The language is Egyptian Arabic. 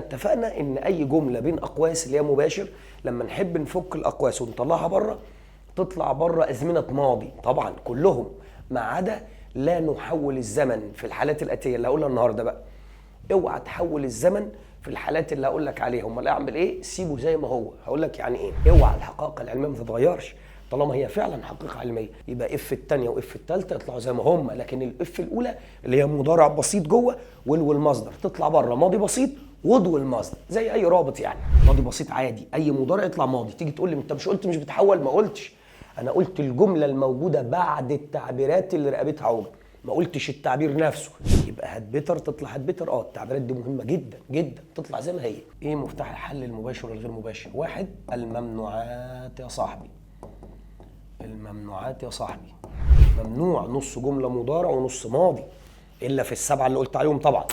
اتفقنا ان اي جملة بين اقواس اللي هي مباشر، لما نحب نفك الاقواس ونطلعها بره تطلع بره ازمنة ماضي طبعا كلهم، ما عدا لا نحول الزمن في الحالات الاتية اللي هقولها النهارده. بقى اوعى تحول الزمن في الحالات اللي هقول لك عليها. امال اعمل ايه؟ سيبه زي ما هو. هقول لك يعني ايه. اوعى، الحقائق العلمية ما تتغيرش طالما هي فعلا حقيقة علميه. يبقى if الثانية و if الثالثة يطلعوا زي ما هم، لكن ال if الاولى اللي هي مضارع بسيط جوه will والمصدر تطلع بره ماضي بسيط would والمصدر، زي اي رابط يعني ماضي بسيط عادي، اي مضارع يطلع ماضي. تيجي تقول لي انت مش قلت مش بتحول؟ ما قلتش، انا قلت الجملة الموجودة بعد التعبيرات اللي رقبتها عوجه، ما قلتش التعبير نفسه. يبقى had better تطلع had better. التعبيرات دي مهمة جدا جدا، تطلع زي ما هي. ايه مفتاح الحل المباشر والغير مباشر؟ واحد، الممنوعات يا صاحبي. الممنوعات يا صاحبي، ممنوع نص جملة مضارع ونص ماضي الا في السبعة اللي قلت عليهم طبعا.